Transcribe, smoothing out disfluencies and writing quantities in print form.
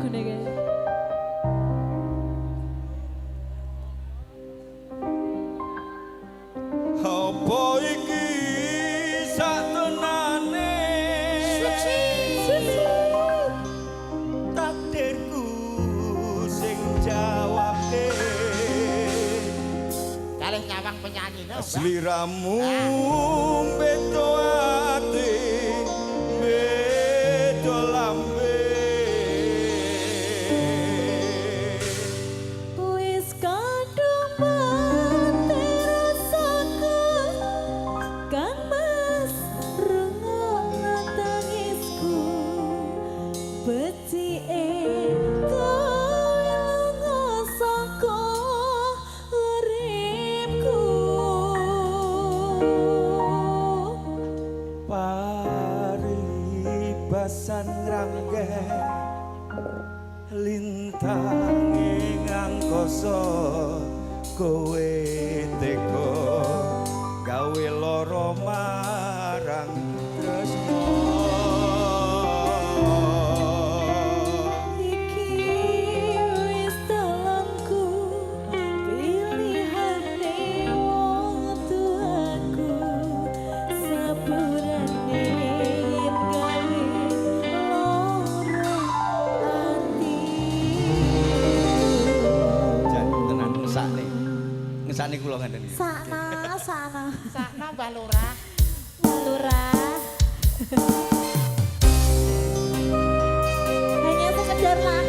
lagune kae. Apa iki sak tenane? Suci. Takdirku sing jawabke. Kalih nyawang penyanyi no, Mbak. Sliramu beda ati, beda lambe. Wis kadung mati rasaku, Kang Mas, rungokno tangisku. Becike kowe lunga saka uripku. Paribasan ngrangge lintang ing angkasa, kowe tega gawe lara marang tresna. Iki wis dalanku, pilihane wong tuaku. Sepurane yen gawe lara ati. Jan tenan ngesakne. Ngesakne kula ngandani. Sakna, sakna. Sakno, Mbah Lurah. Lurah. Hanya sekedar lagu.